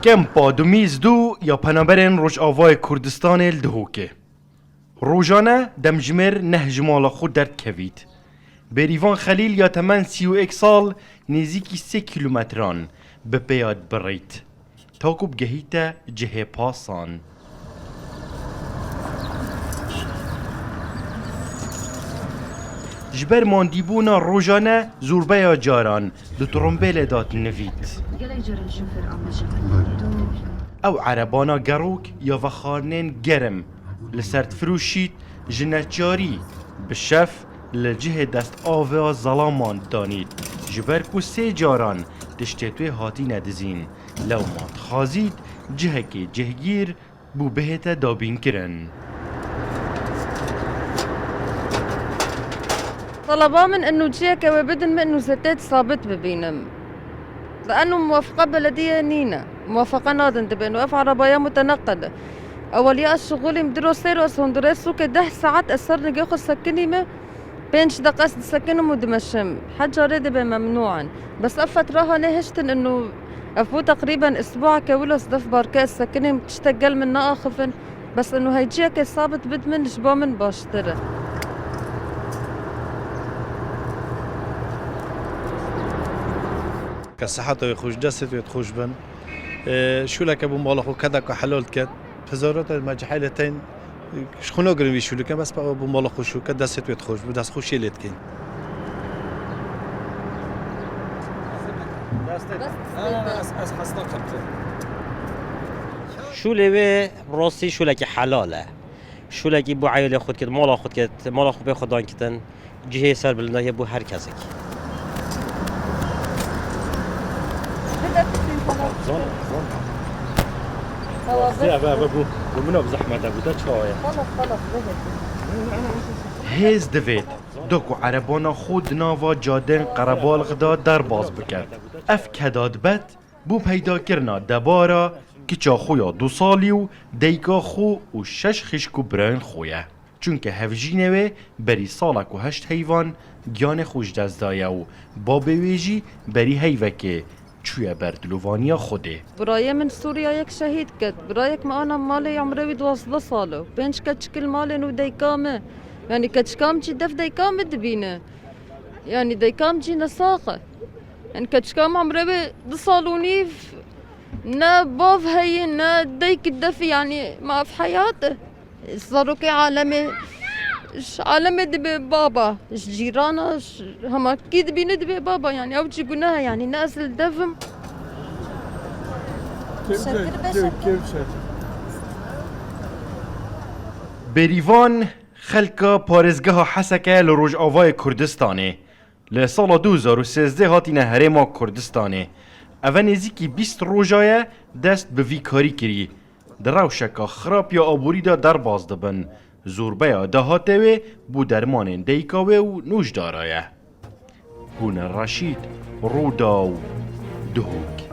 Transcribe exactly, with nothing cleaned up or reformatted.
Kempa Dumîz du ya penaberên Rojavayê Kurdistanê li Dihokê. Rojane demjimêr neh ji mala xwe derdkevît. Bêrîvan Xelîl ya temen sî û yek sal nêzîkî sê kîlometran bi pêya dibirît. Ta ku bigehîte cihê pasan. Ji ber mandîbûna Rojane zorbeya caran di torombêlê de dinivît. Gelek caran şoför amêja Ew erebana gerok ya vexwarinên germ li ser difiroşît, ji neçarî bi şev li cihê dest avêya zelaman danît, ji ber ku sê caran tiştê wê hatîne dizîn. Lewma dixwazît cihekê cihgîr bû bihête dabînkirin. Taleba min inu ciyeke wê bidin min inu zêtê sabit bibînim. Li enu muwafiqa belediyê nîne. Muwafiqa nadin dibên û ev arabaya muteneqil e. Eweliya ez şixulîm, diro sêro ez hundurê sûkê deh saet ez ser nigê xwe sekinîme. Pênc deqe ez disekinim û dimeşim. Her carê dibe memnû in. Bes ev fetra ha nehiştin inu ev bû teqrîben isbueke wilo ez def barke ez sekinim, tiştek gel min neaxivin. Bes inu heyciyeke sabit bid min ji bo min baştir e. Ke siheta wê xweş, destê wê xweş bin. Ee, şûleke bû mala xwe kedeka helal diket. Pizarata me cihayê lê tên, ji xwe nagirin vî şûlike, bes pe bû mala xwe şûlike, destê wê xweş bi, dest xweşiyê lê dikin. Ez, ez hasta keptim. Şûlê wê rastî şûlekî helal e. Şûlekî bû eyalê xwe diket, mala xwe diket, mala xwe pê xwe dan kitin. Cihê serbilinda ye bû her kesek. Zon, zon. Rastî eve, eve bû, bû min ev zehmet e, bû te çawa ye? Xalas, xalas, bihêtin. Hêz divêt, da ku erebana xwe di nava cadên qerebalix de derbas biket. Ev keda dibet, bû peydakirina debara kiça xwe ya du salî û dayika xwe û şeş xişk û birayên xwe ye. Çunke hevjînê wê berî salek û heşt heyvan giyanê xwe ji dest daye û babê wê jî berî heyvekê çûye ber dilovaniya Xwedê. Birayê min Sûriyayek şehîd ket. Birayek me ana malê, emrê wî duwazdeh sal e. Pênc keçik li malê û dayika me. Yanî keçika min jî def dayika min dibîne. Yanî dayika min jî nesax e. Yanî keçika min emrê wê du sal û nîv, ne bav heye, ne dayik def, yanî ma ev heyat e. Zarokê alemê, ji alemê dibe baba, ji cîrana, ji hema kî dibîne dibe baba, yanî ew jî guneh e, yanî ne ez li dev im. Şekir be, şekir. Bêrîvan xelka parêzgeha Heseke li Rojavayê Kurdistanê. Li sala du hezar û sêzdeh hatine Herêma Kurdistanê. Eve nêzîkî bîst roja ye dest bi vî karî kirî. Di rewşeka xirab ya aborî de derbas dibin. Zorbeya dahatê wê bû dermanên dayika wê û nojdara ye. Hûn Reşîd, Rûdaw, Duhok.